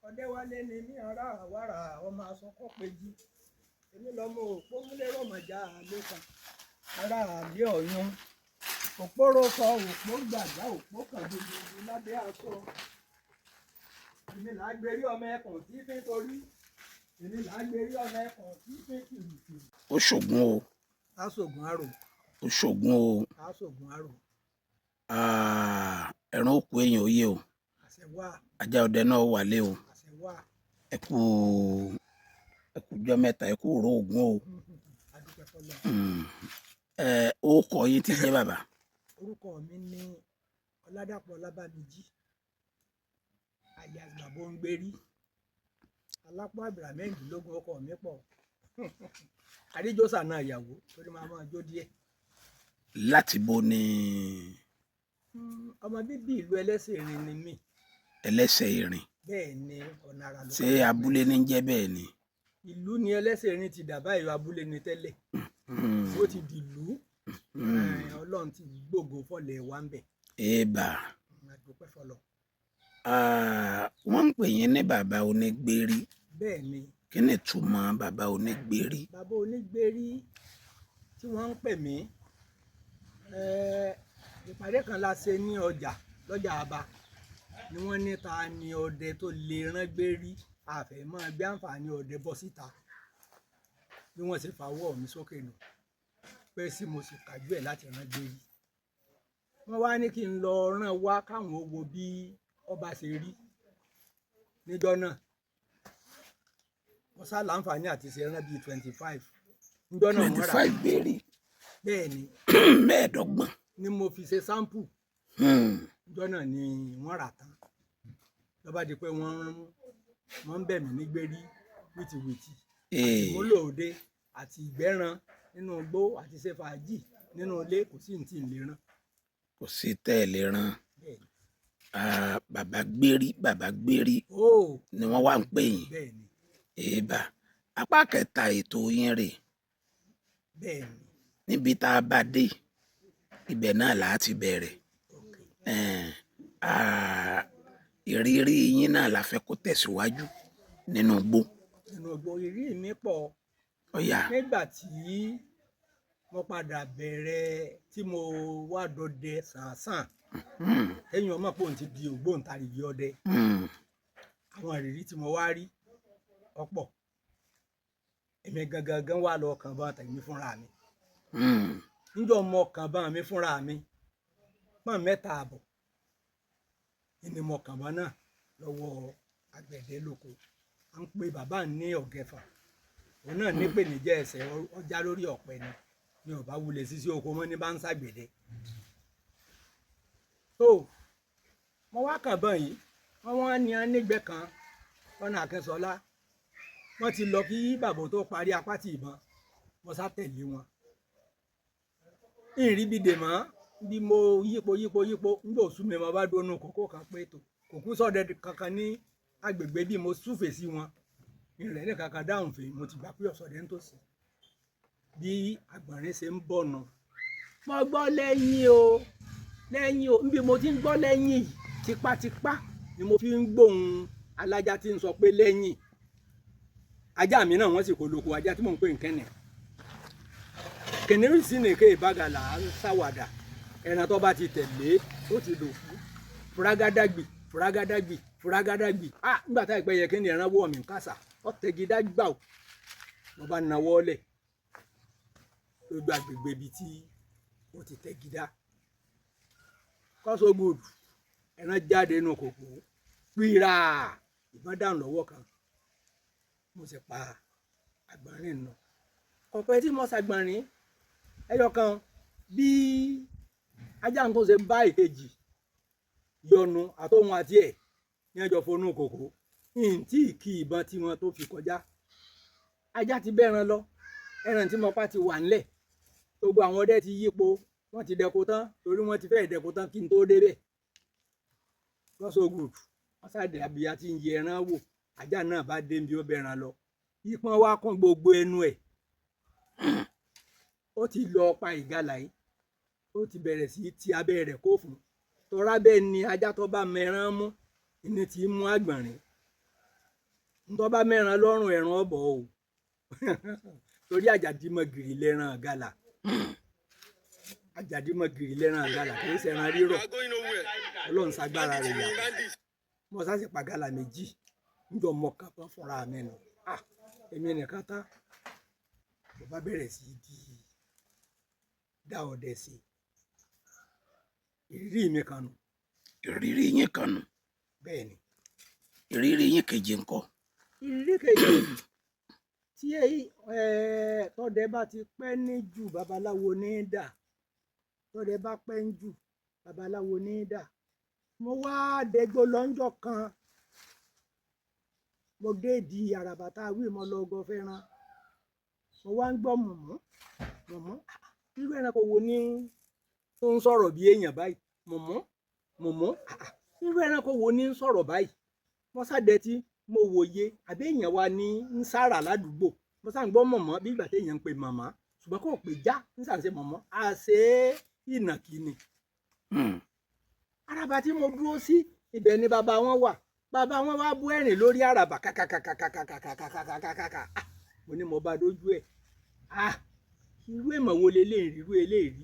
Ọ̀dẹ́wálé ni mí, ará àwàrà ọmọ asọkọ́ péjì. Èmi lọmọ òpómúlérọ̀mọ̀já lẹ́kan, ará àlẹ́ ọ̀yún. Òpóró kọ òpó gbàgbá, òpó kan gbogbo lábẹ́ aṣọ. Èmi là á gbérí ọmọ ẹkùn tí fi ń torí. Èmi là á gbérí ọmọ ẹkùn tí fi ń kìrìkìrì. Ó ṣògùn o. Aṣògùn àrò. Ó ṣògùn o. Aṣògùn àrò. Ah, ẹran òkú èèyàn ó yé o. Àṣẹ wà. Ajá ọdẹ náà wálé o. Àṣẹ wà. Ẹ kú, ẹ kú jọ́ mẹ́ta, ẹ kú òró ògùn o. Adúpẹ́ fọlọ́. Ẹ ó kọ yín tí jẹ́ bàbá? Orúkọ mi ní Ọládàpọ̀ Ọlábàmíjì, alias Bàbá Òǹgbérí, alápò àbìrà mẹ́rìndínlógún. Ọkọ mi pọ̀, àríjọ́sà náà ìyàwó torí máa máa jó díẹ̀. Láti bo ni? Ọmọ bíbí ìlú Ẹlẹ́sìn Ìrìn ni mí. Ẹlẹ́sẹ̀ Ìrìn? Bẹ́ẹ̀ ni, ọ̀nà àrà ló Ṣé abúlé ní jẹ́ bẹ́ẹ̀ ni? Ìlú ni Ẹlẹ́sìn Ìrìn ti dà báyìí, abúlé ni tẹ́lẹ̀. Ó ti dìlú. Ọlọ́run ti gbógo fọlẹ̀ wa ń bẹ̀. Èèbà! Àdúpẹ́ fọlọ́. Ah, wọ́n ń pè yín ní Bàbá Onígbérí. Bẹ́ẹ̀ ni. Kí ni ìtumọ̀ Bàbá Onígbérí? Bàbá Onígbérí tí wọ́n ń pè mí, ìpàdé kan la ṣe ní ọjà lọ́jà àbá ni wọ́n ní ta ni ọdẹ tó lè rán gbérí, àfẹ́mọ́ gbé àǹfààní ọdẹ bọ́ síta. Bí wọ́n ṣe fàwọ́ mi sókè nù pé sí mo sì kájú ẹ̀ láti rán gbérí. Wọ́n wá ní kí n lọ rán wá káwọn ó wo bí ọba ṣe rí níjọ́ náà. Wọ́n sá láǹfààní àti ṣe rán bíi 25 níjọ́ náà. Twenty Wọ́n rà. five gbérí? Bẹ́ẹ̀ ni. 25? Ni mo fi ṣe sample. Níjọ́ náà ni wọ́n rà tán, ló bá di pé wọ́n ń bẹ̀ mí ní gbérí wìtìwìtì, múlòdé àti ìgbẹ́ran nínú igbó àti ṣe fàájì nínú ilé, kò sí ní tí ì lè rán. Kò sí tẹ́ ẹ lè rán. Bẹ́ẹ̀ ni. Ah, Bàbá Gbérí, Bàbá Gbérí Ó ni wọ́n wá ń pè yín. Bẹ́ẹ̀ ni. Èèbà! Apá kẹta ètò yín rè. Bẹ́ẹ̀ ni. Níbi tá a bá dé, ibẹ̀ náà là á ti bẹ̀rẹ̀. Ah, ìrírí yín náà la fẹ́ kó tẹ̀síwájú nínú igbó. Nínú igbó, ìrírí mi pọ̀. Ọ̀yà. Nígbà tí mo padà bẹ̀rẹ̀, tí mo wá dọdẹ sàǹsàn, ẹ̀yìn ọmọ pò ń ti di ògbóǹtarìgì ọdẹ, àwọn ìrírí tí mo wá rí ọ̀pọ̀. Èmi gangan gan wà lọ kàn bá tẹ̀mí fúnra mi. Níjọ́ mo kàn bá mi fúnra mi, pọ́n 3.5 ni mo kàn bá náà lọ́wọ́ àgbẹ̀dẹ lóko. À ń pe bàbá ní ọ̀gẹ̀fà, òun náà nípèníjà ẹsẹ̀, ọjà lórí ọ̀pẹ ni ní ọba wulẹ̀ sísí oko mọ́ ní bá ń ṣàgbẹ̀dẹ. Tó mo wá kàn bọ́n yìí, wọ́n wá ní anígbẹ́ kan lọ́nà Akínsọ́lá. Wọ́n ti lọ kí bàbá tó parí apá tí ìbọn. Mo sá tẹ̀lé wọn, ìrìn bí dè mọ́ bí mo yípo yípo yípo. Nígbà òsú mi, mo bá dónú kókó kan pé tó kò kú sọ́dẹ kankan ní agbègbè bí mo súfèé sí wọn. Ìrìn ní kankan dáhùn fè, mo ti gbà pé ọ̀sọ̀dẹ ń tòsí. Bí àgbọ̀nrín ṣe ń bọ̀ nù, mo gbọ́ lẹ́yìn o, lẹ́yìn o. Níbi mo ti ń gbọ́ lẹ́yìn yìí, tipátipá ni mo fi ń gbóhùn alájá tí ń sọ pé lẹ́yìn. Ajá mi náà wọ́n sì kó lóko, ajá tí mò ń pè ń kẹ́nì kìnìún sí nìké ìbágalà ṣàwàdà. Ẹran tó bá ti tẹ̀lé, ó ti dòkú. Fúrágádàgbì, fúrágádàgbì, fúrágádàgbì. Ah, nígbà tá ìpẹ́ yẹ kí ni ẹran wọ̀ mí kásà, ó tẹ̀gídá gbà ó. Mo bá nawọ́ lẹ̀ lójú agbègbè ibi tí ó ti tẹ̀gídá kọ́sọ́ good, ẹran jáde nínú kòkó píra, ìbọn dáhùn lọ́wọ́ kan, mo sì pa àgbọ̀nrín nù. Ọ̀pẹ tí mo ṣàgbọ̀nrín ẹyọ kan, bí ajá ń tó ṣe bá ìkejì yọnu àtòhun àti ẹ̀ ní ẹjọ́ fonú kòkó ìǹtí kí ìbọn tí wọn tó fi kọjá. Ajá ti bẹ́ran lọ, ẹran tí mo pa ti wà ńlẹ̀. Gbogbo àwọn ọdẹ ti yípo, wọ́n ti dẹko tán, torí wọ́n ti fẹ́ẹ̀ dẹko tán kí n tó débẹ̀. Lọ́sọ̀ good, wọ́n ṣàdé àbíyá tí ń yẹ ẹran wò. Ajá náà bá dé bí ó bẹ́ran lọ, ìpọ́n wá kún gbogbo ẹnu ẹ̀. Ó ti lọ pa ìgalà yìí, ó ti bẹ̀rẹ̀ sí ti abẹ́ rẹ̀ kó fún tọ́ra. Bẹ́ẹ̀ ni ajá tó bá mẹran mú ní ti mú àgbọ̀nrín. Ntọ́ bá mẹ́ran lọ́rùn ẹ̀ràn ọ̀bọ̀ o, torí àjàdímọ̀gìrì lẹ́ran àgàlà. Àjàdímọ̀gìrì lẹ́ran àgàlà, kì í ṣẹran rírọ̀. Ọlọ́run ṣagbára rẹ̀ yà. Mo sá sì pa gàlà méjì níjọ mọ kàn tán fúnra mi nù. Ah, èmi nìkan tán. Mo bá bẹ̀rẹ̀ sí í di dá ọdẹ sí i. Ìrírí mi kan nù. Ìrírí yín kan nù. Bẹ́ẹ̀ ni. Ìrírí yín kejì ńkọ́? Ìrírí kejì tí tọ́dẹ bá ti pẹ́ ní jù, babaláwo ní í dà. Tọ́dẹ bá pẹ́ ń jù, babaláwo ní í dà. Mo wá dẹgbó lọ́njọ́ kan. Mo dé di àràbà tá a wí, mo lọ ọgọ fẹ́ràn. Mo wá ń gbọ́ mùmú mùmú. Irú ẹranko wo ni ó ń sọ̀rọ̀ bí èèyàn báyìí? Mùmú mùmú. Irú ẹranko wo ni ń sọ̀rọ̀ báyìí? Mo sádẹ́tí, mo wòye àbí èèyàn wa ní ń sára ládùúgbò. Mo sá ń gbọ́ mọ̀mọ́ bí ìgbà téèyàn ń pe màmá, ṣùgbọ́n kò pè já ń sàǹsẹ̀ mọ̀mọ́. Àṣé ìnàkí ni. Àràbà tí mo dúró sí ibẹ̀ ni bàbá wọn wà. Bàbá wọn wá bú ẹ̀rìn lórí àràbà kàkàkàkàkàkàkàkàkàkà. Mo ní mo bá dójú ẹ̀. Ah, irú èèmọ̀ wo leléyìí, irú eléyìí rí?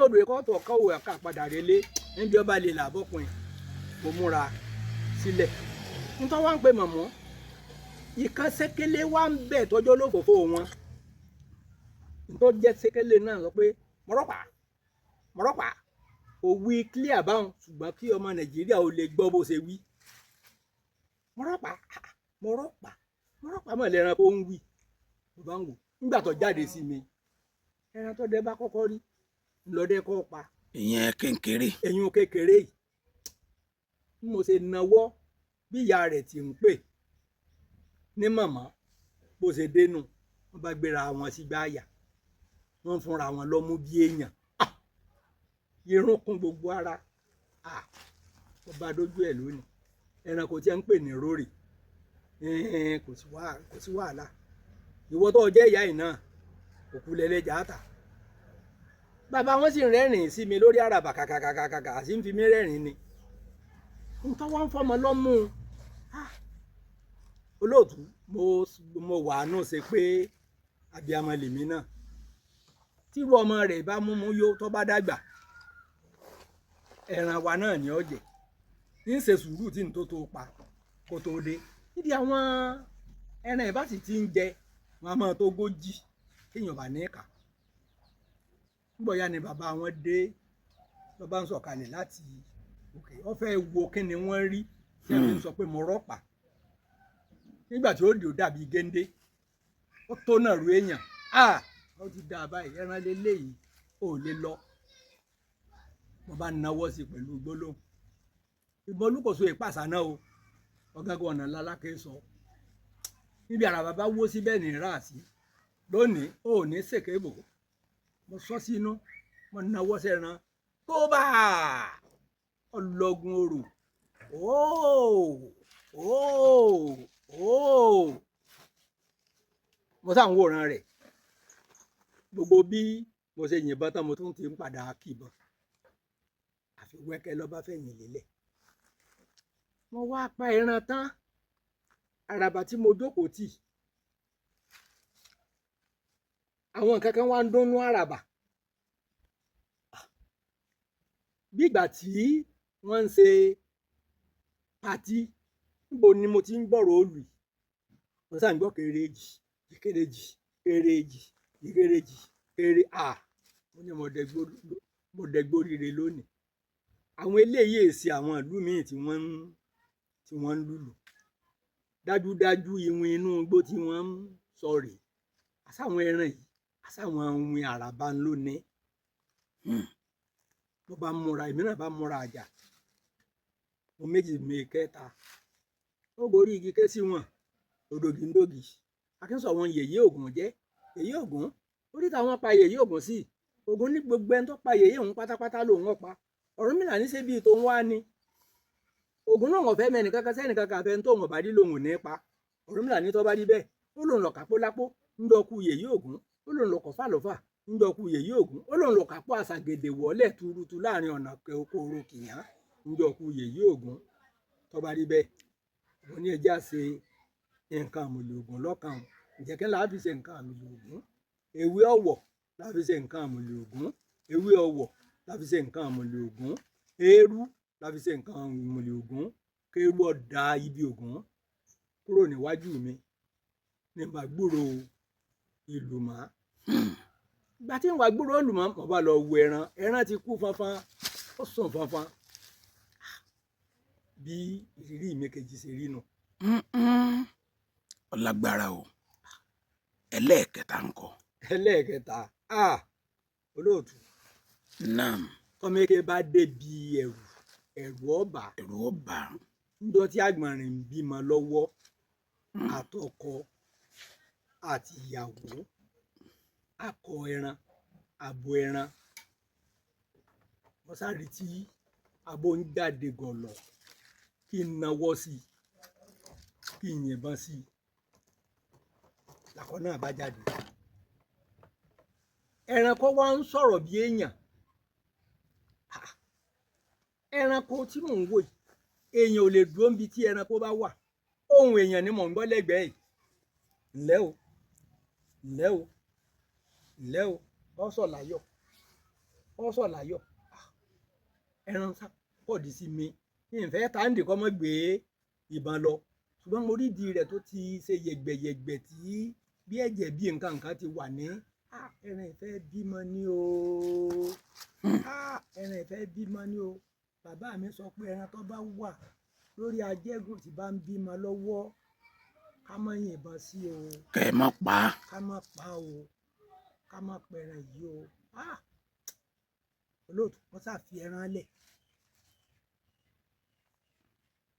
Odò ẹ̀kọ́ tó ọ̀kọ́ wò ẹ̀ka padà relé níbi ọba lè làbọ̀kùnrin. Mo múra sílẹ̀. Nítorí wọ́n ń pe mọ̀mọ́, ìkan sékélé wá ń bẹ̀ tọ́jọ́ lófòfó wọn. Nítorí jẹ́ sékélé náà sọ pé mọ̀rọ́pàá mọ̀rọ́pàá kò wí clear báwọn, ṣùgbọ́n kí ọmọ Nàìjíríà ò lè gbọ́ bó ṣe wí. Mọ̀rọ́pàá mọ̀rọ́pàá mọ̀rọ́pàá mọ̀ lẹ́ran kó ń wí. Mo bá ń wò nígbà tó jáde sí mi, ẹran tó dẹ bá kọ́kọ́ rí ńlọdẹ kọ́ pa. Ìyẹn kékeré. Ẹ̀yìn kékeré yìí. Bí mo ṣe nawọ́ bí ìyá rẹ̀ ti ń pè ní màmá, bó ṣe dénú, wọ́n bá gbéra wọn sígbà àyà, wọ́n fúnra wọn lọ́mú bí èèyàn. Irun kún gbogbo ara. Ó bá dójú ẹ̀ lónìí. Ẹranko tí a ń pè ní rórì. Kò sí wàhálà. Ìwọ tó jẹ́ ìyá yìí náà, òkú lẹ́lẹ́jà á tà. Bàbá wọn sì ń rẹ́rìn-ín sí mi lórí àràbà kàkàkàkàkà, àti ń fi mí rẹ́rìn-ín ni. Nǹkan wá ń fọmọ lọ́mú. Olóòtú, mo wà nù ṣe pé abiyamọ lèmi náà. Tírú ọmọ rẹ̀ bá múmú yó tó bá dàgbà, ẹran wa náà ni ó jẹ. Ń ṣe sùúrù tí n tó tó pa kó tó dé. Níbi àwọn ẹran ìbá sì ti ń jẹ, wọn a máa tó gójì kéèyàn bá ní kà. Nígbà yá ni bàbá wọn dé, ló bá ń sọ̀kalẹ̀ láti òkè. Ó fẹ́ wo kí ni wọ́n rí tí wọ́n fi ń sọ pé mo rọ́pàá. Nígbà tí ó dé, ó dàbí géńdé. Ó tó náà ru èèyàn. Ah, ó ti dà báyìí, ẹran leléyìí ò lè lọ. Mo bá nawọ́ sí pẹ̀lú gbólóhùn. Ìbọn Olúkòso ìpàṣà náà o. Ọ̀gángan ọ̀nà lálákè sọ. Níbi àràbà bá wó síbẹ̀ ní ráàsì. Lónìí, ó ní ṣèkébò. Mo sọ sínú, mo nawọ́ sẹ́ran. Kó bá ọlọ́gun orò. Óò, óò, óò. Mo sá ń wòran rẹ̀. Gbogbo bí mo ṣe yìnbọn tán, mo tún ti ń padà kìbọn. Àfi wẹ́kẹ́ ló bá fẹ̀yìn lélẹ̀. Mo wá pa ẹran tán. Àràbà tí mo jókòó tì. Àwọn nǹkan kan wá ń dúnú àràbà. Bí ìgbà tí wọ́n ń ṣe patí, níbo ni mo ti ń gbọ́rọ̀ olù yìí? Mo sá ń gbọ́ kéréjì, kéréjì, kéréjì, kéréjì, kéré. À, mo ní mo dẹgbó rire lónìí. Àwọn eléyìí èsì àwọn ìlú míì tí wọ́n ń lùlù. Dájúdájú ìwìn inú igbó tí wọ́n ń sọ rèé. Àṣàwọn ẹran yìí, àṣàwọn ìwìn àràbà ń lò ní. Mo bá múra, èmi náà bá múra àjà. Mo méjì mi kẹta. Ó gorí igi ké sí wọn. Òdògì ń dògì. Akínsọ̀ wọn yèyé Ògún jẹ́. Yèyé Ògún. Orí táwọn pa yèyé Ògún sí. Ògún ní gbogbo ẹni tó pa yèyé òun pátápátá lòun ó pa. Ọ̀rúnmìlà ní ṣe bíi tòun wá ni. Ògún náà wọ́n fẹ́ mẹ́ni kankan sẹ́ni kankan àfẹ́ tó wọ́n bá rí lòun ò ní pa. Ọ̀rúnmìlà ní tó bá rí bẹ́ẹ̀. Ó lòun lọ kápó lápó. Ń dọ́kú yèyé Ògún. Ó lòun lọ kọ̀fà lọ́fà. Ń dọ́kú yèyé Ògún. Ó lòun lọ kápó àṣàgèdè wọlé tuurutu láàrin ọ̀nà kòkòrò kìyàn. Ń dọ́kú yèyé Ògún. Tó bá rí bẹ́ẹ̀. Ògún ní ẹja ṣe Nǹkan àmùlò Ògún lọ́kàn o. Ǹjẹ́ kí la fi ṣe nǹkan àmùlò Ògún? Ewé ọ̀wọ̀ la fi ṣe nǹkan àmùlò Ògún. Ewé ọ̀wọ̀ la fi ṣe nǹkan àmùlò Ògún. Eérú la fi ṣe nǹkan àmùlò Ògún. Kéérú ọ̀dà ibi Ògún kúrò níwájú mi ní bá gbúrò ìlú mọ́. Ìgbà tí ń wá gbúrò ìlú mọ́, mo bá lọ wo ẹran. Ẹran ti kú fanfan, ó sùn fanfan. Bí ìrírí mi kejì ṣe rí nu. Ọlágbára o. Ẹlẹ́ẹ̀kẹta ńkọ́? Ẹlẹ́ẹ̀kẹta, olóòtú. Naam. Tọ́mẹ́kẹ́ bá débi ẹ̀rù, ẹ̀rù ọba. Ẹ̀rù ọba. Níjọ́ tí àgbọ̀nrín ń bímọ lọ́wọ́, àtọkọ àti ìyàwó, akọ ẹran, abo ẹran. Mo sáré tí abo ń jáde gọ̀lọ̀, kí n nawọ́ sí i, kí n yìnbọn sí i. Làkọ náà bá jáde. Ẹranko wa ń sọ̀rọ̀ bí èèyàn. Ẹranko tí mò ń wò yìí, èèyàn ò lè dúró níbi tí ẹranko bá wà. Ohùn èèyàn ni mò ń gbọ́ lẹ́gbẹ̀ẹ́ yìí. Ǹlẹ́ o, ǹlẹ́ o, ǹlẹ́ o, ó sọ̀ láyọ̀, ó sọ̀ láyọ̀. Ẹran sá pọ̀dí sí mi. Ìfẹ́ táǹdì kọ́ mọ́ gbé ìbọn lọ. Ṣùgbọ́n mo rí ìdí rẹ̀ tó ti ṣe yẹ̀gbẹ̀yẹ̀gbẹ̀ tí bí ẹ̀jẹ̀ bí nǹkan nǹkan ti wà ní. Ẹran ìfẹ́ bímọ ní o. Ẹran ìfẹ́ bímọ ní o. Bàbá mi sọ pé ẹran tó bá wà lórí ajẹ́gùn tí bá ń bímọ lọ́wọ́, ká má yìnbọn sí o. Kẹ́ ẹ má pa á. Ká má pa o. Ká má pa ẹran yìí o. Olóòtú, wọ́n sá fi ẹran lẹ̀.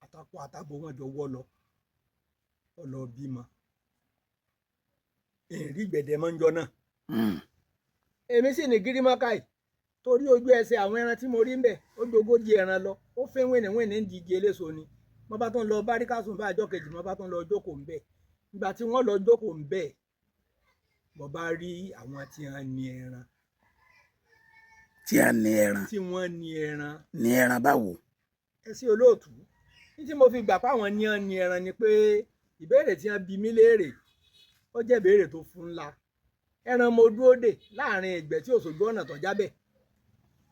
Àtàkọ àtàbò wọn jọ wọ́ lọ. Ó lọ bímọ. Ìrì gbẹ̀dẹ̀ mọ́ ń jọ náà. Èmi sì ní gírímọ́kàì torí ojú ẹsẹ̀ àwọn ẹran tí mo rí ń bẹ̀ ó jogójì ẹran lọ. Ó fẹ́ wìnìwìnì ń di igi eléso ni. Mo bá tún lọ báríkàsùn bá àjọ kejì, mo bá tún lọ jókòó ń bẹ̀. Ìgbà tí wọ́n lọ jókòó ń bẹ̀, mo bá rí àwọn tí wọ́n ní ẹran. Tí a ní ẹran. Tí wọ́n ní ẹran. Ní ẹran báwo? Ẹ sí olóòtú. Ní tí mo fi gbà pé àwọn ní wọn ní ẹran ni pé ìbéèrè tí wọ́n bi mí léèrè, ó jẹ́ ìbéèrè tó fún ńlá. Ẹran mo dúró dè láàrin ìgbẹ́ tí òṣogbo ọ̀nà tó jábẹ̀.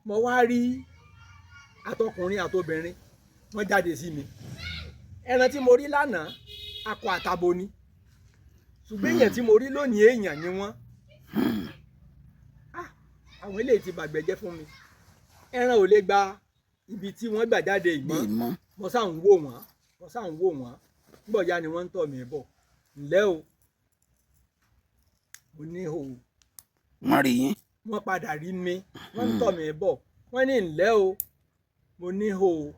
Mo wá rí atọkùnrin àtobìnrin, wọ́n jáde sí mi. Ẹran tí mo rí lánàá, akọ àtabo ni. Ṣùgbọ́n èèyàn tí mo rí lónìí èèyàn ni wọ́n. Àwọn eléyìí ti bàgbẹ́ jẹ́ fún mi. Ẹran ò lè gba ibi tí wọ́n gbà jáde ìmọ̀. Mo sá ń wò wọ́n, mo sá ń wò wọ́n. Nígbà ọ̀yá ni wọ́n ń tọ̀ mí bọ̀. Ǹlẹ́ o, mo ní o. Wọ́n rí yín. Wọ́n padà rí mi, wọ́n ń tọ̀ mí bọ̀. Wọ́n ní ǹlẹ́ o, mo ní o.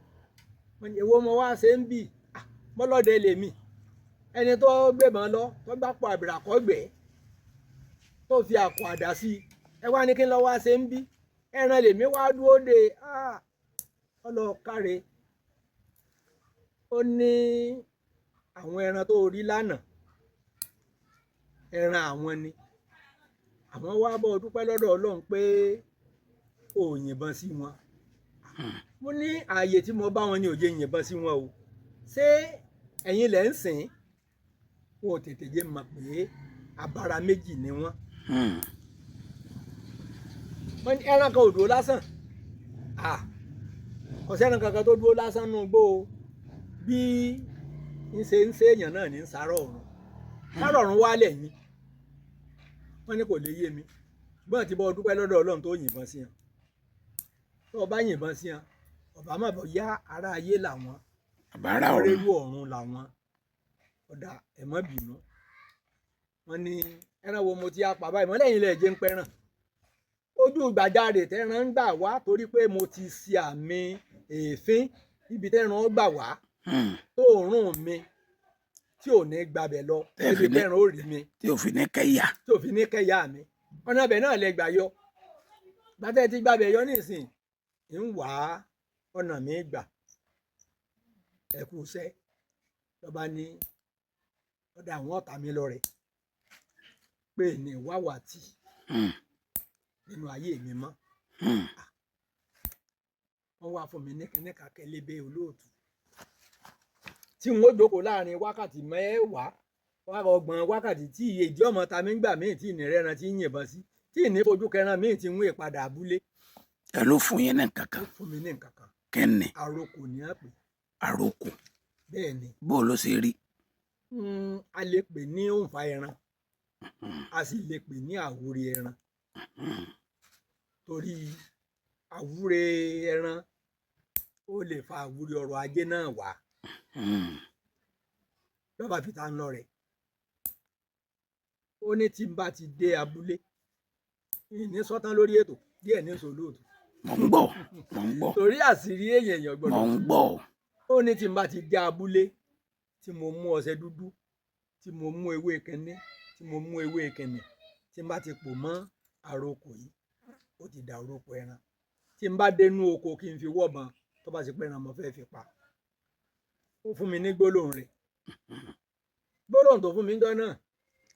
Wọ́n ní èwo mo wá ṣe ń bì? Mọ́lọ́dẹ lèmi. Ẹni tó gbébọn lọ, tó gbá pọ̀ àbìrà kọ́gbẹ́, tó fi àpò àdá sí i. Ẹ wá ní kí n lọ wá ṣe ń bí. Ẹran lèmi wá dúró de. Ọlọ́ọ̀káre. Ó ní àwọn ẹran tó rí lánàá, ẹran àwọn ni. Àwọn wá bọ́ dúpẹ́ lọ́dọ̀ Ọlọ́run pé ò yìnbọn sí wọn. Mo ní ààyè tí mo bá wọn ní òye yìnbọn sí wọn o. Ṣé ẹ̀yin lẹ̀ ń sìn? Wọn ò tètè jẹ́ mọ̀ pé abara méjì ni wọ́n. Wọ́n ní ẹran kan ò dúró lásán. Kò sẹ́ran kankan tó dúró lásán nínú igbó o. Bí ń ṣe ń ṣe èèyàn náà ní sárọ̀ ọ̀run. Sárọ̀ ọ̀run wá lẹ́yìn. Wọ́n ní kò lè yé mi. Ṣùgbọ́n àti bọ́ dúpẹ́ lọ́dọ̀ Ọlọ́run tó yìnbọn sí wọn. Tó o bá yìnbọn sí wọn, ọ̀bá má bọ̀ yá ara ayé làwọn. Àbára ọ̀run. Ọ̀rẹ́rú ọ̀run làwọn. Ọ̀dà ẹ̀ mọ́ bínú. Wọ́n ní ẹran wo mo ti á pa báyìí? Mọ́ lẹ́yìn ilẹ̀ jẹ́ ń pẹ́ràn. Ojú gbàjarè tẹ́ran ń gbà wá torí pé mo ti ṣe àmì èéfín ibi tẹ́ran ó gbà wá tó òórùn mi tí ò ní gbabẹ̀ lọ níbi tẹ́ran ó rí mi. Tí ò fi ní kẹ́yà. Tí ò fi ní kẹ́yà mi. Ọ̀nà ibẹ̀ náà lẹ gbà yọ. Gbàtẹ́ ti gbabẹ̀ yọ nísìn, ń wá ọ̀nà mi gbà. Ẹ kú iṣẹ́. Lọ́ba ní ọ̀dà àwọn ọ̀tá mi lọ rẹ̀ pé ní wáwàtí nínú ayé mi mọ́. Wọ́n wá fún mi ní kíní kan kẹlẹ́bẹ̀ olóòtú tí n ó jókòó láàrin wákàtí mẹ́wàá Ọgbọ̀n wákàtí tí iye ìdí ọmọ ta mi ń gbà míì tí ìnìrẹ́ran tí ń yìnbọn sí, tí ìní fojú kẹran míì ti ń wé padà abúlé. Ẹ ló fún yín ní nǹkan Ó kan. fún mi ní nǹkan kan. Kí ni? Àrokò ní àpè. Àrokò? Bẹ́ẹ̀ ni. Bó ló ṣe rí? A lè pè ní òǹfà ẹran, a sì lè pè ní àwúre ẹran, torí àwúre ẹran ó lè fa àwúre ọrọ̀ ajé náà wá. Lọ́ba fi ta ń lọ rẹ̀, ó ní tí n bá ti dé abúlé, ìní sọ́tán lórí ètò díẹ̀ ní sòlóòtú. Mò ń gbọ́, mò ń gbọ́. Torí àṣírí èèyàn Mò gbọ́dọ̀. ń gbọ́. Ó ní tí n bá ti dé abúlé, tí mo mú ọṣẹ dúdú, tí mo mú ewé kẹne, tí mo mú ewé kẹne, tí n bá ti pò mọ́ àrokò yìí, ó ti dà àrokò ẹran. Tí n bá dénú oko, kí n fi wọ́bọ̀n, tó bá ṣe pé ẹran mo fẹ́ fi pa. Ó fún mi ní gbólóhùn rẹ̀. Gbólóhùn tó fún mi jọ náà,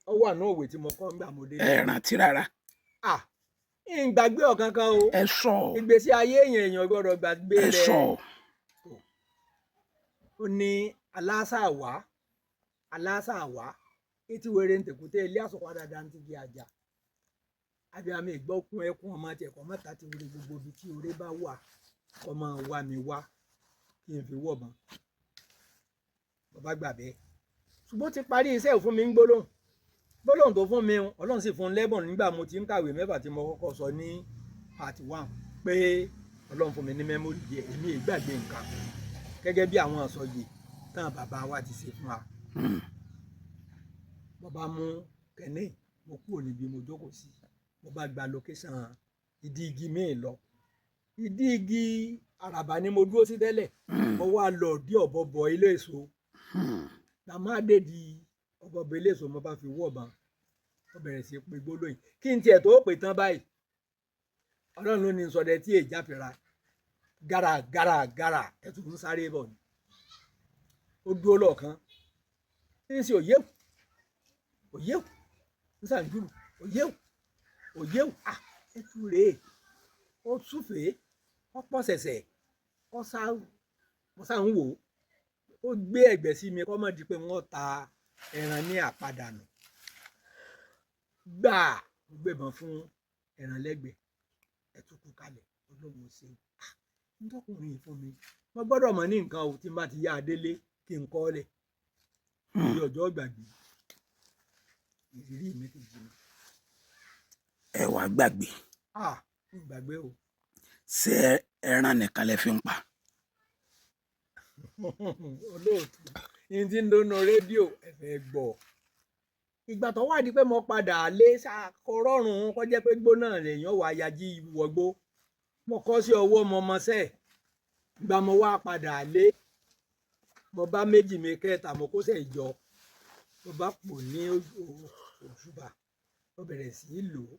ó wà ní òwe tí mo kọ́ nígbà mo dé. Ẹ rántí rárá? À ń gbàgbé ọ̀kan kan o. Ẹ sọ. Ìgbésí ayé èèyàn, èèyàn gbọ́dọ̀ gbàgbé Ẹ rẹ̀. sọ. Ó ní aláṣàwá, aláṣàwá, etí wèrè ń tẹ̀kútẹ́ ilé àsọ̀padà dantigi àjà, abiyamọ ìgbọ́kún ẹkún ọmọ tiẹ̀ kọ́ mọ́ta ti wúre, gbogbo ibi tí oore bá wà, kọ́ máa wá mi wá kí n fi wọ̀ mọ́. Bàbá gbà bẹ́ẹ̀, ṣùgbọ́n ti parí iṣẹ́ fún mi ń gbólóhùn. Gbólóhùn tó fún mi, Ọlọ́run sì fún un lẹ́bùn nígbà mo ti ń kàwé mẹ́fà tí mo kọ́kọ́ sọ ní part one pé Ọlọ́run fún mi ní memory díẹ̀. Èmi ì gbàgbé nǹkan gẹ́gẹ́ bí àwọn àsọyè tán bàbá wa ti ṣe fún wa. Mo bá mú kẹ́ni, mo kúrò níbi mo jókòó sí, mo bá gba location ìdí igi míì lọ. Ìdí igi àràbà ni mo dúró sí tẹ́lẹ̀. Mo wá lọ dí ọ̀bọ̀bọ̀ ilé èso. Màmá dé di ọ̀bọ̀bọ̀ ilé èso, mo bá fi wọ̀ bàn, mo bẹ̀rẹ̀ sí pé gbólóyìn. Kí n tiẹ̀ tó pè tán báyìí, Ọlọ́run ló ní sọdẹ tí èjá fira gàrà gàrà gàrà, ẹ̀tù ń sáré bọ̀ ni. Ó dúró lọ́ọ̀kan, ń ṣe òye òye, ń sàǹdùrù òye òye. À, ẹ̀tù rèé, ó súfèé, ó pọ̀ sẹ̀sẹ̀, ó sá, mo sá ń wò ó. Ó gbé ẹ̀gbẹ́ sí mi kó má di pé wọ́n ta ẹran ní àpadànù. Gbà, mo gbébọn fún ẹran lẹ́gbẹ̀ẹ́, ẹ̀tù kú kalẹ̀. Ọlọ́run ṣeun ntọ́kùnrin yìí fún mi, mo gbọ́dọ̀ mọ̀ ní nǹkan o. Tí n bá ti yá adélé, kí n kọ́ lẹ̀ ní ọjọ́ gbàgbé ìrírí mi kejì mi. Ẹ wàá gbàgbé? Ah, n gbàgbé o. Ṣé ẹran nìkan lẹ fi ń pa? Olóòtú ní ti ń dóná rédíò ẹ̀fẹ̀ gbọ́. Ìgbà tó wá di pé mo padà lé ṣàkọrọ̀rùn kọjá pé gbóná lèèyàn wà yají wọgbó. Mo kọ́ sí ọwọ́, mo mọṣẹ́. Ìgbà mo wá padà lé, mo bá méjì mi kẹta, mo kó sẹ́ ìjọ, mo bá pò ní òṣùbà, mo bẹ̀rẹ̀ sí í lò ó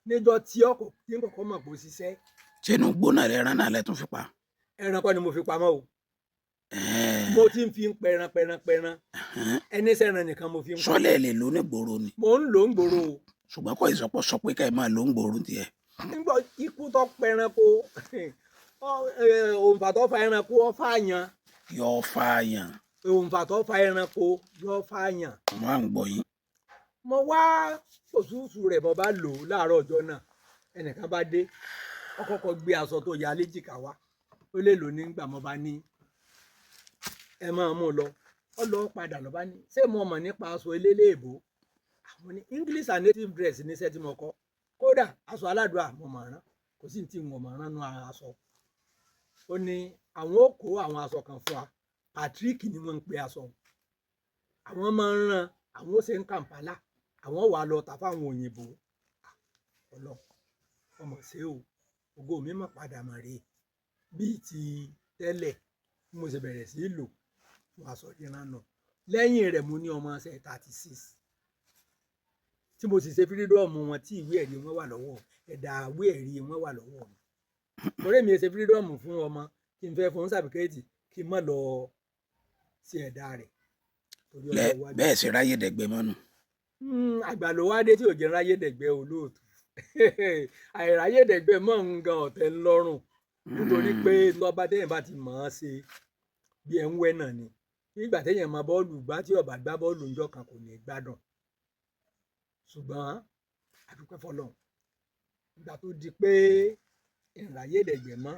níjọ́ tí ọkọ̀ tí ń kọ́kọ́ mọ̀ pé ó ṣiṣẹ́. Ṣé inú gbóná rẹ ẹran náà lẹ tún fi pa? Ẹran kọ́ ni mo fi pamọ́ o. Mo ti ń fi ń pẹran pẹran pẹran, ẹni sẹ́ran nìkan mo fi ń pa. Sọlẹ̀ lè lò ní gbòòrò ni? Mo ń lò ń gbòòrò o. Ṣùgbọ́n kọ́ ìsọpọ̀ sọ pé ká ẹ máa lò ń gbòòrò tiẹ̀. Nígbà ikú tó pẹranko, òǹfà tó fa ẹranko ó fààyàn. Yọ fààyàn. Òǹfà tó fa ẹranko yọ fààyàn. Mo à ń gbọ́ yín. Mo wá òṣùṣù rẹ̀, mo bá lò ó láàárọ̀ ọjọ́ náà. Ẹnìkan bá dé, ó kọ́kọ́ gbé aṣọ tó ya léjìká wá, ó lè lò nígbà. Mo bá ní ẹ máa mú un lọ. Ó lọ padà lọ bá ní ṣé mo mọ̀ nípa aṣọ eléléèbó? Àwọn ní English and native dress níṣẹ́ tí mo kọ́. Kódà aṣọ aládùá mo mọ̀ rán, kò sí ní tí mo mọ̀ rán nú aṣọ. Ó ní àwọn ó kó àwọn aṣọ kan fún wa, Patrick ni wọ́n ń pe aṣọ. Àwọn máa ń rán, àwọn ó ṣe ń Kampala, àwọn wà lọ tà fáwọn òyìnbó. Ọlọ ọmọ ṣe o, ògo mi mọ̀ padà mọ̀ rèé bíi ti tẹ́lẹ̀. Bí mo ṣe bẹ̀rẹ̀ sí í lò fún aṣọ ríran náà, lẹ́yìn rẹ̀ mo ní ọmọ ṣe 36 tí mo sì ṣe freedom wọn, tí ìwé ẹ̀rí wọn wà lọ́wọ́, ẹ̀dà ìwé ẹ̀rí wọn wà lọ́wọ́ mi. Torí mi ṣe freedom fún ọmọ kí n fẹ́ fún certificate kí n má lọ sí ẹ̀dá rẹ̀ torí ọjọ́ iwájú. Bẹ́ẹ̀ sì ráyè dẹ̀gbẹ́ mọ́nu. Àgbà ló wá dé tí ò jẹ́ ráyè dẹ̀gbẹ́ olóòtú. Àìráyè dẹ̀gbẹ́ mọ́ ń gan ọ̀tẹ̀ ńlọ́rùn, nítorí pé lọ́ba tẹ́yìn bá ti mọ̀ ọ́n ṣe bí ẹ̀ ń wẹ́ náà ni Bí ìgbà téèyàn mọ bọ́ọ̀lù gbá tí ó bá gbá bọ́ọ̀lù ńjọ́ kan kò ní gbádùn. Ṣùgbọ́n a dúpẹ́ fọ́lọ́run. Ìgbà tó di pé ìráyè dẹ̀gbẹ́ mọ́,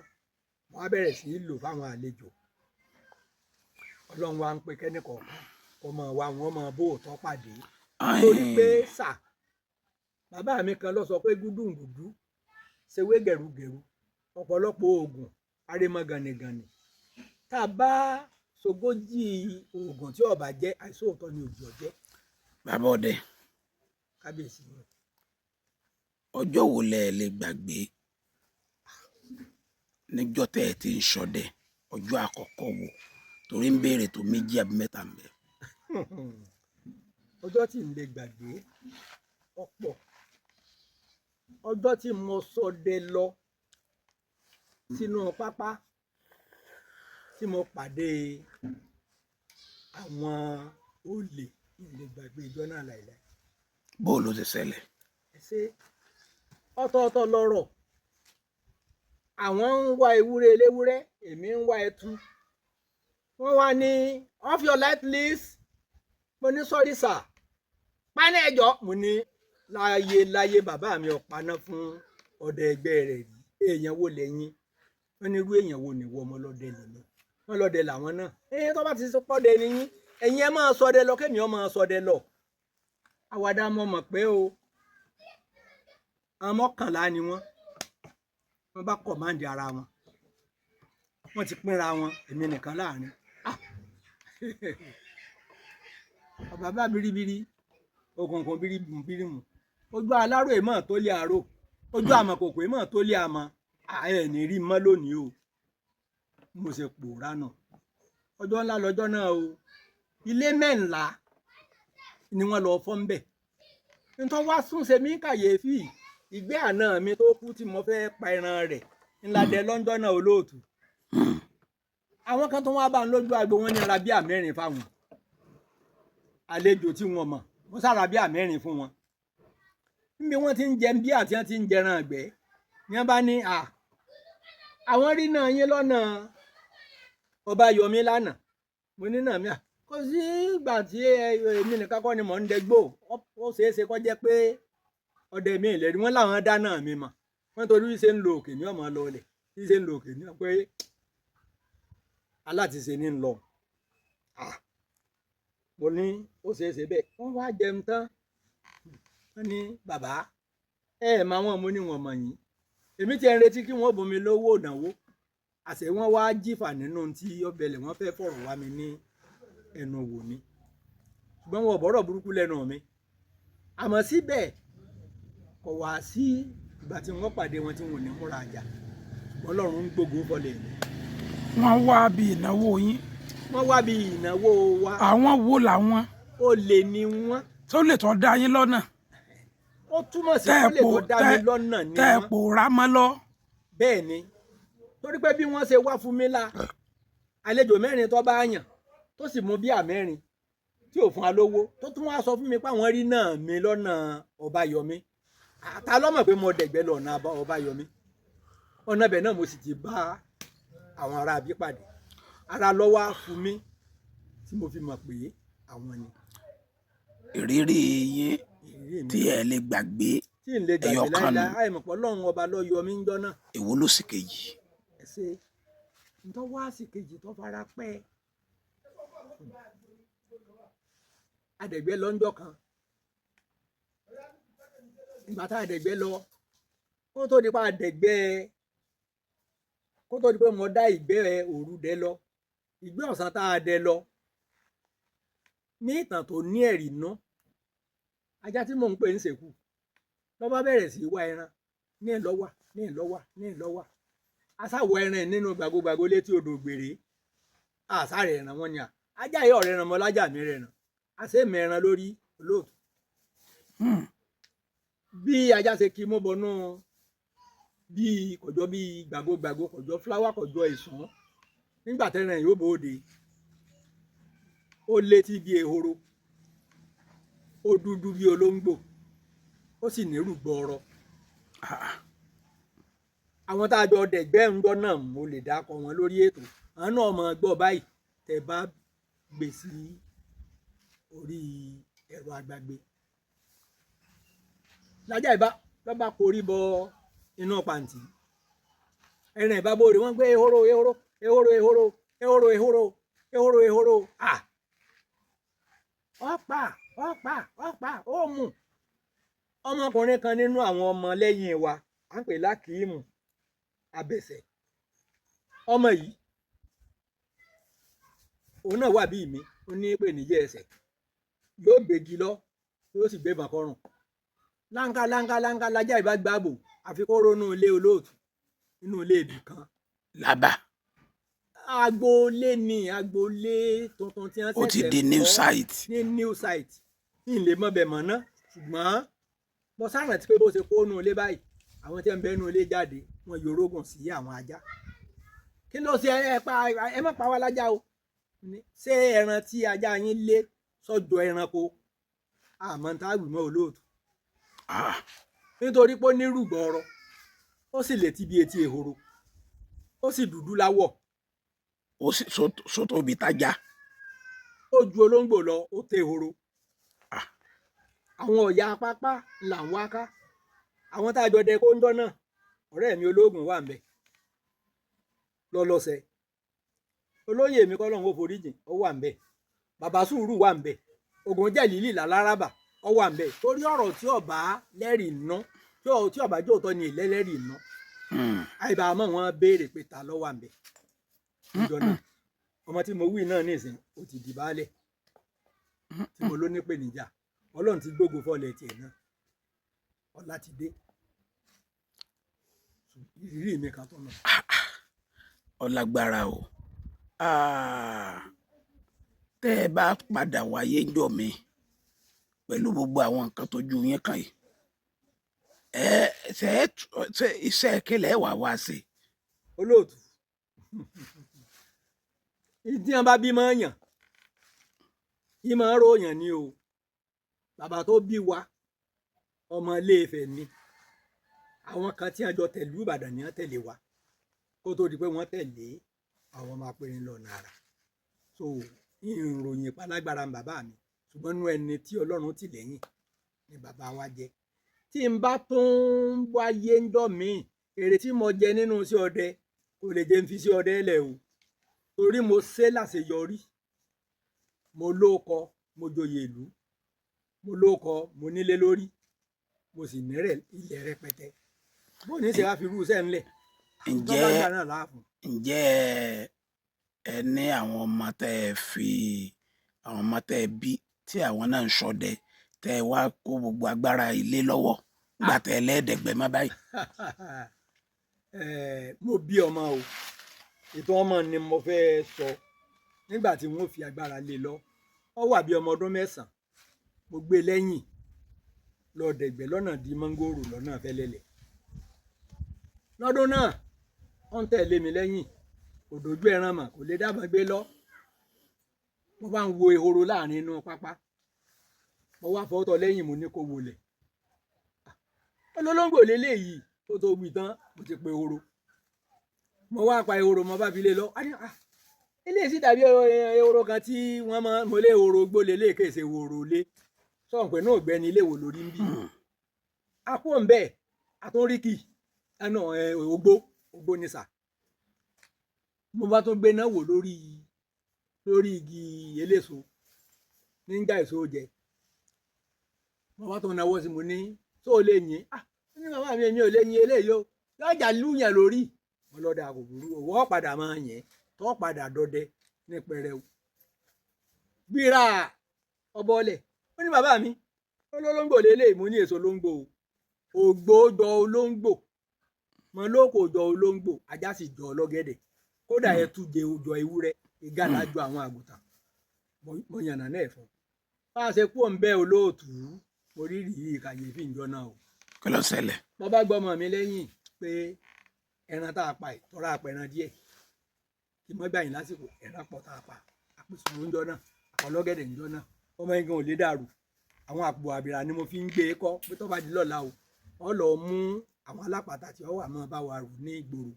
wọ́n á bẹ̀rẹ̀ sí í lò fáwọn àlejò. Ọlọ́run wa ń pe kẹ́nìkọ̀ọ̀kan kó máa wá wọn máa bóòtọ́ pàdé. Torí pé sà, bàbá mi kan ló sọ pé gúdúǹgùdú ṣewé gẹ̀rúgẹ̀rú, ọ̀pọ̀lọpọ̀ oògùn arémọ gànìgànì. Tá a bá sogójì oògùn tí ó bá jẹ́, àìsóòótọ́ ni òjò jẹ́. Bàbá ọdẹ, Kábíyèsí ni. ọjọ́ wo lẹ lè gbàgbé níjọ́ tẹ́ ẹ ti ń ṣọdẹ? Ọjọ́ àkọ́kọ́ wo? Torí ń béèrè tó méjì àbí mẹ́ta ń bẹ. Ọjọ́ tí n lè gbàgbé ọ̀pọ̀. Ọjọ́ tí mo ṣọdẹ lọ sínú pápá tí mo pàdé àwọn olè, n lè gbàgbé ìjọ náà láìláì. Bó ló ti ṣẹlẹ̀? Ṣé ọ̀tọ̀ọ̀tọ̀ lọ̀rọ̀? Àwọn ń wá ewúrẹ́ eléwúrẹ́, èmi ń wá ẹtu. Wọ́n wá ní off your light please. Mo ní sorry sir. Paná ẹjọ́. Mo ní láyé láyé bàbá mi ò paná fún ọdẹ ẹgbẹ́ rẹ̀ rí. Èèyàn wo lẹ́yìn? Wọ́n ní irú èèyàn wo nìwọ ọmọ ọlọ́dẹ lèmi? Wọ́n lọ́dẹ làwọn náà. Ẹ̀yin tó bá ti sọ pọ́dẹ ni yín, ẹ̀yin ẹ máa ṣọdẹ lọ, kémi ó máa ṣọdẹ lọ. Àwàdà mo mọ̀ pé o. Àwọn mọ́kànlá ni wọ́n. Wọ́n bá kọ̀máǹdì ara wọn. Wọ́n ti pínra wọn, èmi nìkan láàrin. Ah! Ọba bá biribiri, òkùnkùn birimu birimu. Ojú aláró èmọ̀ tó lé aró. Ojú àmọ̀kòkò èmọ̀ tó lé àmọ̀. Ẹ ní rí mọ́ lónìí o. Mo ṣe pòórá nù. Ọjọ́ ńlá lọ́jọ́ náà o. Ilé mẹ́ńlá ni wọ́n lọ fọ́ ń bẹ̀. Ntọ́ wá sún ṣe mí kàyéfì. Ìgbé àná mi tó kú tí mo fẹ́ pa ẹran rẹ̀ ńlá dẹ lọ́jọ́ náà olóòtú. Àwọn kan tó wá bá ń lójú agbo wọn ní ra bíà mẹ́rin fáwọn. Àlejò tí wọ́n mọ̀, wọ́n sá ra bíà mẹ́rin fún wọn. Níbi wọ́n ti ń jẹ bíà tí wọ́n ti ń jẹran ìgbẹ́, ní wọ́n bá ní à, àwọn rí náà yín lọ́nà ọba Yọmí lánàá. Mo ní náà mi à, kò sí ìgbà tí èmi nìkan kọ́ ni mò ń dẹgbò. Ó ṣeé ṣe kó jẹ́ pé ọdẹ mi ìlérí wọn làwọn dáná mi mọ̀. Wọ́n torí bí ṣe ń lo òkè ní ọmọ lọ ilẹ̀, bí ṣe ń lo òkè ní ọmọ pé alátiṣe ní ń lọ. Ah! Mo ní ó ṣeé ṣe bẹ́ẹ̀. Wọ́n wá jẹun tán. Wọ́n ní bàbá, ẹ mà wọ́n, mo ní wọ́n mọ̀ yín. Èmi ti ń retí kí wọ́n bùn mi lówó ìnáwó. Àṣé wọ́n wá jífà nínú tí ọbẹ̀lẹ̀ wọ́n fẹ́ fọ̀rọ̀ wá mi ní ẹnu wò ni. Ṣùgbọ́n wọn ò bọ̀rọ̀ burúkú lẹ́nu mi. Àmọ́ síbẹ̀ kò wá sí ìgbà tí wọ́n pàdé wọn tí wọn ò ní múra àjà. Ṣùgbọ́n Ọlọ́run ń gbógun fọlẹ̀ mi. Wọ́n wá bí ìnáwó yín. Wọ́n wá bí ìnáwó wa. Àwọn wo làwọn? Olè ni wọ́n. Tó lè tọ́ da yín lọ́nà. Ó túmọ̀ sí kó lè tó dá mi lọ́nà ni tẹ́ ẹ wọ́n. pòórá mọ́ lọ. Bẹ́ẹ̀ ni. Torí pé bí wọ́n ṣe wá fún mi la, àlejò mẹ́rin tó bá yàn, tó sì mú bíà mẹ́rin tí ò fún wa lówó, tó tún wá sọ fún mi pé àwọn rí náà mi lọ́nà Ọbáyọmí. Ta ló mọ̀ pé mo dẹ̀gbẹ́ lọ ọ̀nà Ọbáyọmí? Ọ̀nà ibẹ̀ náà mo sì ti bá àwọn ará bí pàdé. Ara ló wá fún mi tí mo fi mọ̀ pé àwọn ni. Ìrírí yín Ìrírí mi tí ẹ lè gbàgbé tí n lè gbàgbé ẹyọ kan láíláí, nù. àìmọ̀pọ̀ Ọlọ́run ọba ló yọ mí ńjọ́ náà. Èwo ló sì kejì? Ẹ ṣe ntọ́ wá sí kejì tó fara pẹ́. Adẹ̀gbẹ́ lọ ńjọ́ kan. Ìgbà tá adẹ̀gbẹ́ lọ, kó tó di pé adẹ̀gbẹ́, kó tó di pé mo dá ìgbẹ́ òru dẹ lọ, ìgbẹ́ ọ̀sán tá a dẹ lọ, ní ìtàn tó ní ẹ̀rí ná, ajá tí mò ń pè ń ṣèkú, ló bá bẹ̀rẹ̀ sí í wá ẹran, ní ìlọ́wà, ní ìlọ́wà, ní ìlọ́wà. Asáwọ̀ ẹran nínú gbàgogbàgo létí odò gbèrè. Àsáré ẹran wọn ni à. Ajá yìí ọ̀rẹ́ ẹran mọ́ lájà mi rẹ̀ ẹran. Àṣé mi ẹran lórí olóòtú. Bí ajá ṣe kí mú bọnú bí kọjọ bí gbàgogbàgo kọjọ fúláwà kọjọ ìsàn. Nígbà tẹ́ran yóò bóde, ó létí bí ehoro, ó dúdú bí olóńgbò, ó sì nírú gbọọrọ. Àwọn tá a jọ dẹ̀gbẹ́ ńjọ́ náà mo lè dákọ wọn lórí ètò. Àwọn náà mọ̀ gbọ́ báyìí tẹ́ bá gbé sí orí ẹ̀rọ agbágbé. Lájà ìbá lọ́ba korí bọ inú pàǹtí, ẹran ìbá bóore, wọ́n gbé ehoro ehoro ehoro ehoro ehoro ehoro ehoro ehoro. À ọ̀pá ọ̀pá ọ̀pá ó mú ọmọkùnrin kan nínú àwọn ọmọ lẹ́yìn wa, à ń pè lákìímù abẹ̀sẹ̀. Ọmọ yìí òun náà wà bíi mi, ó ní pè níjẹ ẹsẹ̀, yóò gbégi lọ, yóò sì gbé bàkọrùn láńká láńká láńká. Lájà ìbá gbàbò, àfi kó ronú ilé olóòtú nínú ilé ibì kan. Lábà. Agboolé ni, agboolé tuntun tí wọ́n Ó ti ṣẹ̀ṣẹ̀ di new kọ́ site. Ní new site ní ilé mọ́bẹ̀ mọ́ ná, ṣùgbọ́n mo sárántí pé bó ṣe kó nú ilé báyìí, àwọn tí wọ́n ń bẹ nú ilé jáde, wọ́n yorógùn sí àwọn ajá. Kí ló ṣe? Ẹ pa, ẹ má pa wá lájá o. Ní, ṣé ẹran tí ajá yín lé sọ́jọ́ ẹranko? Àmọ́ tá a wì mọ́ olóòtú. Ah, nítorí pé ó ní rúgbọ̀ọ̀rọ̀, ó sì létí bí etí ehoro, ó sì dúdú láwọ̀. Ó sì sótóbi tájá. Ó ju olóńgbò lọ, ó tẹ ehoro. Ah. Àwọn ọ̀yà pápá là ń wá ká. Àwọn tá a jọ dẹ kóńdọ́ náà, ọ̀rẹ́ mi ológun wà ńbẹ̀ lọ́lọ́sẹ̀, olóyè mi kọ́lọ́hún ó foríjìn, ó wà ńbẹ̀, bàbá sùúrù wà ńbẹ̀, ògùn jẹ̀lílì làlárabà ó wà ńbẹ̀. Torí ọ̀rọ̀ tí ọba lẹ́rìí ná, tí ọba jóòtọ́ ni ìlẹ́lẹ́rìí ná. Àìbá mọ̀ wọ́n béèrè pé ta ló wà ńbẹ̀ níjọ náà. Ọmọ tí mo wí náà nísìn, ó ti di baálẹ̀ tí mo ló ní pè níjà. Ọlọ́run ti gbógun fọlẹ̀ tiẹ̀ náà, ọlá ti dé. Ìrírí mi kan tó nà. Ọlágbára o. Ah, tẹ́ ẹ bá padà wáyé ńjọ́ mi pẹ̀lú gbogbo àwọn nǹkan tó ju yín kàn yìí, ẹ ṣe ẹ ṣe iṣẹ́ kílẹ̀ wà wá sí? Olóòtú, ìdí wọn bá bímọ yàn yìí máa ń ròyàn ni o. Bàbá tó bí wa, ọmọ Ilé-Ifẹ̀ ni. Àwọn kan tí wọn jọ tẹ̀lú Ìbàdàn ni wọ́n tẹ̀lé wa kó tó di pé wọ́n tẹ̀lé àwọn ọmọ apẹ̀rẹ̀ lọ́nà àrà. So ìròyìn ìpalágbára ń bàbá mi, ṣùgbọ́n inú ẹni tí Ọlọ́run tì lẹ́yìn ni bàbá wa jẹ́. Tí n bá tún wáyé ń dọ̀ míì, èrè tí mo jẹ nínú iṣẹ́ ọdẹ kò lè jẹ́ n fi iṣẹ́ ọdẹ lẹ̀ o, torí mo ṣe láṣeyọrí. Mo lóko, mo joyè ìlú, mo lóko, mo nílé lórí, mo sì nírẹ̀ ilẹ̀ rẹpẹtẹ. Bó ní ṣe wá fi irú iṣẹ́ ńlẹ̀? Ǹjẹ́ tọ́ba gbà náà láàfún. Ǹjẹ́ ẹ ní àwọn ọmọ tẹ́ ẹ fi, àwọn ọmọ tẹ́ ẹ bí tí àwọn náà ń ṣọdẹ, tẹ́ ẹ wá kó gbogbo agbára ilé lọ́wọ́ nígbà tẹ́ ẹ lẹ́ẹ̀dẹ̀gbẹ́ má báyìí? Mo bí ọmọ o. Ètò ọmọ ni mo fẹ́ sọ. Nígbà tí wọ́n fi agbára lé lọ, ó wà bí ọmọ ọdún 9. Mo gbé lẹ́yìn lọ dẹ̀gbẹ́ lọ́nà di mọ́ngòrò lọ́nà fẹ́lẹ́lẹ̀ lọ́dún náà. Ó ń tẹ̀lé mi lẹ́yìn, kò dojú ẹran mọ̀, kò lè dábàá gbé lọ. Mo bá ń wo ehoro láàrin inú pápá, mo wá fọwọ́tọ̀ lẹ́yìn, mo ní kó wọlé. Olólóńgbò lélẹ́yìí tó tó wí tán, mo ti pe ehoro, mo wá pa ehoro, mo bá fi lé lọ. A ní, "Ah, eléyìí sì dàbí ehoro kan tí wọ́n máa." Mo lé ehoro gbó lélẹ́yìí, kèsè ehoro lé sọ̀rọ̀ pé náà ọ̀gbẹ́ni ilé wo lórí ń bí. A kú òun bẹ́ẹ̀, àtúnríkì ẹnu ẹ ògbó ògbó ni sà. Mo bá tún gbé náà wò lórí igi eléso níjà èso jẹ, mo bá tún náwó sí, mo ní tó o lè yìn. Ah, ó ní bàbá mi, èmi ò lè yìn eléyìí o, yọjà lúyàn lórí. Mo lọ́dà kò burú, òwò ọ̀padà máa yìn tó padà dọdẹ ní pẹrẹu gbéra ọbọlẹ. Ó ní bàbá mi, olólóńgbò lélẹ̀. Mo ní èso olóńgbò o, ògbó jọ olóńgbò, mọ lóko jọ olóńgbò, ajá sì jọ ọlọ́gẹ̀dẹ̀, kódà ẹtù jẹ jọ ewúrẹ́, ìgalà jọ àwọn àgùntàn. Mo yànnà náà fún bá a ṣe kú òun bẹ́ẹ̀. Olóòtú, mo rírì yìí kàyéfì ìjọ náà o. Kí ló ṣẹlẹ̀? Mo bá gbọ́mọ mi lẹ́yìn pé ẹran tá a pa yìí tọ́ra apẹran díẹ̀ kí mo gbà yín lásìkò. Ẹran pọ̀ tá a pa, àpèsè oúnjẹ náà, àpọ̀lọ́gẹ̀dẹ̀ ńjọ náà, ọmọ igan ò lè dàrú. Àwọn àpò àbìrà ni mo fi ń gbé e kọ́ pé tó bá di lọ́la o, ọ lọ mú àwọn alápàtà tí ó wà mọ́ bá wa rù ní ìgboro.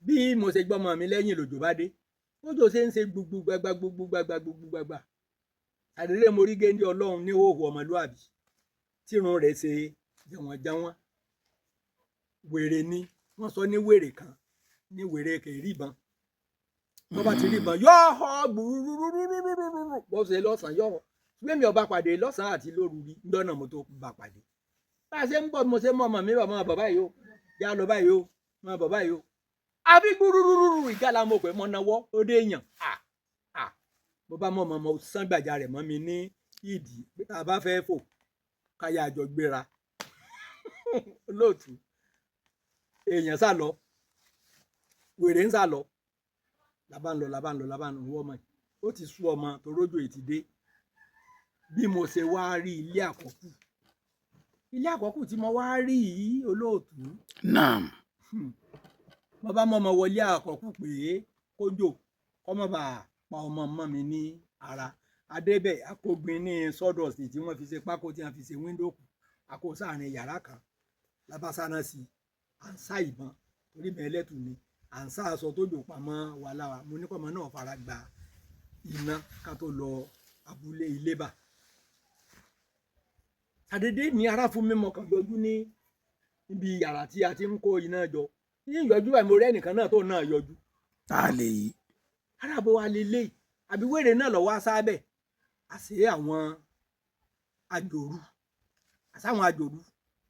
Bí mo ṣe gbọ́mọ mi lẹ́yìn, lòjò bá dé. Bójò ṣe ń ṣe gbogbo gbagba gbogbo gbagba gbogbo gbagba, àdéhùn mo rí géńdé ọlọ́run ní hòhò ọmọlúàbí tírun rẹ̀ ṣe jẹ̀wọ̀n-jẹ̀wọ̀n. Wèrè ni wọ́n sọ ní wèrè kan ní wèrè kè ríban, tó bá ti ríban yóò họ gbùrúrúrúrúrúrú bó ṣe lọ́sàn-án yóò họ. Ṣùgbọ́n mi ò bá pàdé lọ́sàn-án àti lóru rí ńdọ́nà mo tó bá pàdé. Bá a ṣe ń bọ̀, mo ṣe mọ́ ọmọ mi bọ̀, mọ́ bọ̀ báyìí o, já lọ báyìí o, mọ́ bọ̀ báyìí o, àbí gbúrúrúrú ìgálà mo pè mọ́ náwó ó dé èèyàn. À à, mo bá mọ́ ọmọ mo sán gbàjà rẹ̀ mọ́ mi ní ìdí pé tá a bá fẹ́ fò káyà àjọ gbéra. Olóòtú, èèyàn sá lọ, wèrè ń sá lọ, làbá ń lọ, làbá ń lọ, làbá ń lọ. Wọ́n mọ̀ ó ti sú ọmọ torójò ètí dé. Bí mo ṣe wá rí ilé àkọ́kù, ilé àkọ́kù tí mo wá rí yìí, olóòtú, Naam. mo bá mọ́ ọmọ wọlé àkọ́kù pé kójò kọ́mọ́ bá pa ọmọ mọ́ mi ní ara. Adébẹ̀ akógbin ní sawdust tí wọ́n fi ṣe pákó tí wọ́n fi ṣe wíńdò kù, àkó sáàrin yàrá kan labasana sí i. À ń sá ìbọn torí bẹ́ẹ̀ lẹ́tù ni à ń sá aṣọ tó jò pamọ́ wà lára. Mo ní kọ́mọ náà fara gba iná ká tó lọ abúlé ilébà. Ṣàdédé ní ara fún mi, mo kàn yọjú ní ibi yàrá tí a ti ń kó iná jọ. Ní ìyọjú báyìí, mo rí ẹnìkan náà tó náà yọjú. Tá a lè yí. Arábò wa lélẹ̀ àbí wèrè náà lọ́wọ́ asábẹ̀ àṣé àwọn àjòrú, àṣàwọn àjòrú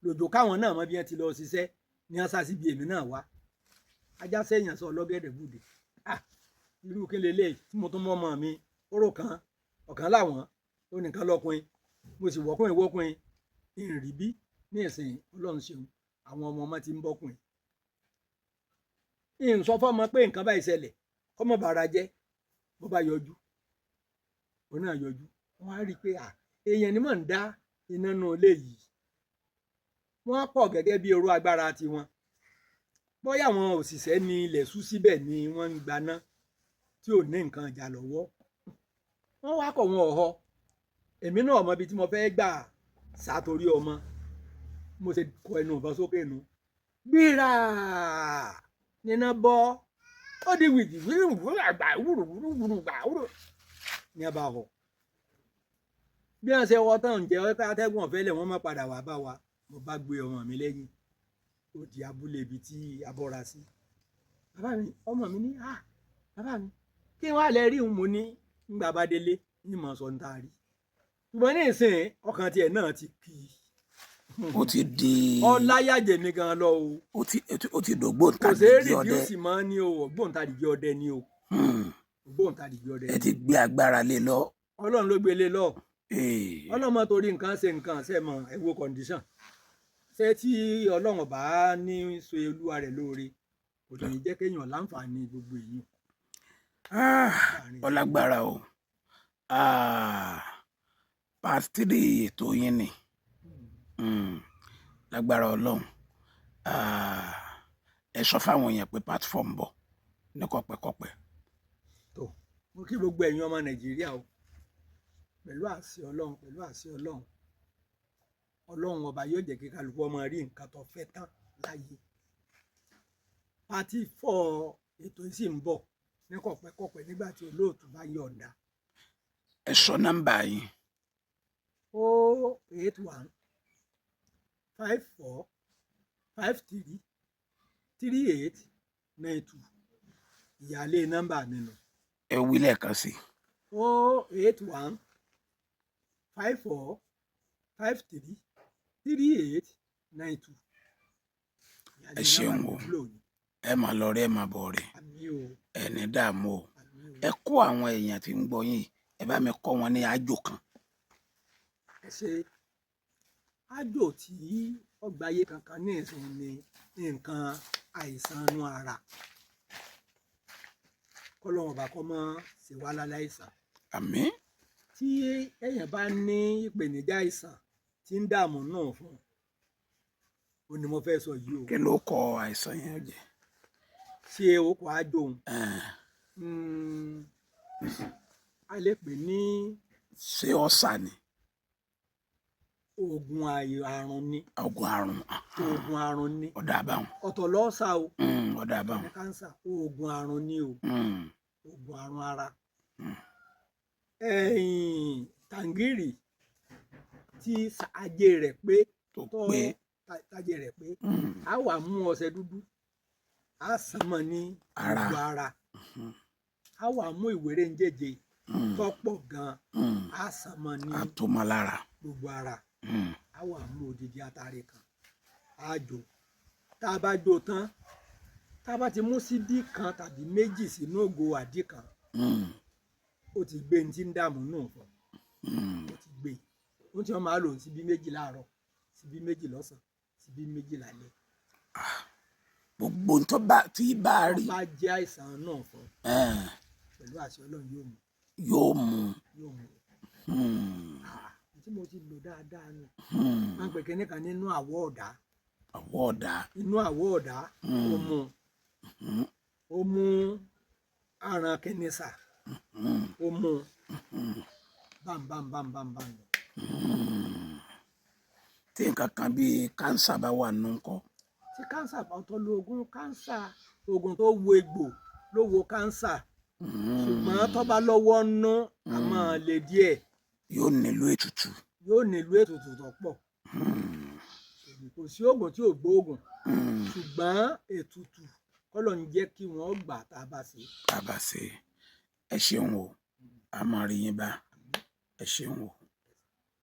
lòjò káwọn náà mọ bí wọ́n ti lọ ṣiṣẹ́ ní wọ́n sá síbi èmi náà wá. Ajá sẹ́yìn sọ lọ́gẹ̀dẹ̀ bùdè. Ah, irú kí lélẹ̀ tí mo tún mọ́ ọmọ mi oró kan ọ̀kan láwọn ó nìkan lọ́kùnrin, mo sì wọ́kùnrin wọ́kùnrin ìrìn bí ní ìsìn. Ọlọ́run ṣeun, àwọn ọmọ ọmọ ti ń bọ́kùnrin. Ìyìn sọ fọ́mọ pé nǹkan báyìí ṣẹlẹ̀ kọ́mọ bàrà jẹ́. Bó bá yọjú, òun náà yọjú, wọ́n á rí i pé à èèyàn ni mò ń dá iná nù ilé yìí. Wọ́n pọ̀ gẹ́gẹ́ bí oró agbára tiwọn. Bóyá àwọn òṣìṣẹ́ ní ilẹ̀ sú síbẹ̀ ni wọ́n ń gbaná tí ò ní nǹkan ìjà lọ́wọ́. Wọ́n wá kọ̀ wọn ọ̀họ́. Èmi náà mọ ibi tí mo fẹ́ gbà sátorí ọmọ. Mo ṣe kọ ẹnu ìbọn sókè nu gbéra níná bọ́ ó di wìjì wúrúwúrú àgbà wúrúwúrú gbà wúrú ní a bá họ. Bí wọ́n ṣe wọ́ tán, ǹjẹ́ pé atẹ́gùn ọ̀fẹ́ lẹ̀ wọ́n má padà wá bá wa. Mo bá gbé ọmọ mi lẹ́yìn, ó di abúlé ibi tí a bọ́ra sí. Bàbá mi, ọmọ mi ní, ah, bàbá mi, kí wọ́n á lẹ rí òun. Mo ní ńgbà bá délé ní mọ̀ sọ ń taari, ṣùgbọ́n ní ìsìn ọkàn tiẹ̀ náà ti kì í. Ó ti di. Ọláyàjẹ mi gan lọ o. Ó ti Kò ṣeé dògbóǹtarìgì ọdẹ. Rìdíùsì mọ́ ní o, ògbóǹtarìgì ọdẹ ni o. Ògbóǹtarìgì ọdẹ Ẹ ni. ti gbé agbára lé lọ. Ọlọ́run ló gbélé lọ. Ee. Ọlọ́run mọ́ torí nǹkan ṣe nǹkan ṣe mọ̀ ẹ wo condition ṣé tí ọlọ́run bá ní ṣe olúwa rẹ̀ lóore, kò ní jẹ́ kéèyàn láǹfààní gbogbo èyí Ah, láàrin. ọlágbára o. Ah, part three ètò yín ni. Lágbára ọlọ́run. Ah, ẹ sọ fáwọn èèyàn pé part four ń bọ̀ ní kọ̀pẹ̀kọ̀pẹ̀. Tó, mo kí gbogbo ẹ̀yin ọmọ Nàìjíríà o. Pẹ̀lú àṣẹ ọlọ́run, pẹ̀lú àṣẹ ọlọ́run, ọlọ́run ọba yóò jẹ́ kí kálukú ọmọ rí nǹkan tó fẹ́ tán láyé. Part four ètò yìí sì ń bọ̀ ní kọ̀pẹ́kọ̀pẹ́ nígbà tí olóòtú bá yọ̀ǹda. Ẹ sọ nọ́mbà yín. 08154533892, ìyáálé nọ́mbà mi nù. Ẹ wí lẹ́ẹ̀kan sí i. 08154533892. Ẹ ṣeun o. Ẹ máa lọ rí, ẹ máa bọ̀ rí. Àmín o. Ẹ ní dààmú o. Àmín o. Ẹ kó àwọn èèyàn tí ń gbọ́ yín yìí, ẹ bá mi kọ́ wọn ní àjò kan. Ẹ ṣe. Ájò tí ọgbàyé kankan ní ìsìn ni nǹkan àìsàn inú ara, kọlọ́run ọba kọ́ mọ́ ṣe wá láláìsàn. Àmín. Tí èèyàn bá ní ìpèníjà àìsàn tí ń dààmú náà fún un, ó ní mo fẹ́ sọ yìí o. Kí ló kọ àìsàn yẹn jẹ? Ṣé o kò ájò òun? Ẹn, A lè pè ní ṣé ọ̀sà ni? Oògùn àrùn ni. Oògùn àrùn. Oògùn àrùn ni. Ọ̀dà àbáwọn. Ọ̀tọ̀ lọ́sà o. Ọ̀dà àbáwọn. Ní kánsà, oògùn àrùn ni o. Oògùn àrùn ara. Ẹ̀yìn tàǹgìrì tí ajé rẹ̀ pé Tó tó pé. Tajé rẹ̀ pé, á wà mú ọṣẹ dúdú, á sàn mọ́ ní Ara. gbogbo ara. Á wà mú ìwéré ń jẹjẹ tó pọ̀ gan, á sàn mọ́ ní Àtòmọ́ lára. gbogbo ara. Á wà mú odidi atare kan, á jó. Tá a bá jó tán, tá a bá ti mú síbí kan tàbí méjì sínú ògo àdí kan, ó ti gbé ní tí ń dààmú nù fún. Ó ti gbé ó ti wọn máa lò síbí 2 láàárọ̀, síbí 2 lọ́sàn, síbí 2 lálẹ́. Gbogbo tó bá tí bá a Wọ́n rí bá jẹ́ àìsàn náà fún, eh, pẹ̀lú àṣẹ Ọlọ́run yóò mú. Yóò mú. Yóò mú. Ah, tí mo ti lò dáadáa ni. Wọ́n pè kinní kan nínú àwọ̀ ọ̀dà. Àwọ̀ ọ̀dà. Inú àwọ̀ ọ̀dà, ó mú, ó mú aràn kìnìṣà, ó mú bámbámbámbámbám. Tí nǹkan kan bíi kánsà bá wà nù ńkọ́? Tí kánsà bá tọ́ lo oògùn kánsà, oògùn tó wo egbò ló wo kánsà, ṣùgbọ́n tó bá lọ́wọ́ nú, a máa le díẹ̀. Yóò nílò ètùtù. Yóò nílò ètùtù tó pọ̀. Kò sí oògùn tí ò gbóògùn, ṣùgbọ́n ètùtù kọ́lọ̀ ń jẹ́ kí wọ́n gbà tá a bá ṣe. Tá a bá ṣe. Ẹ ṣeun o, a máa rí yín bá. Ẹ ṣeun o.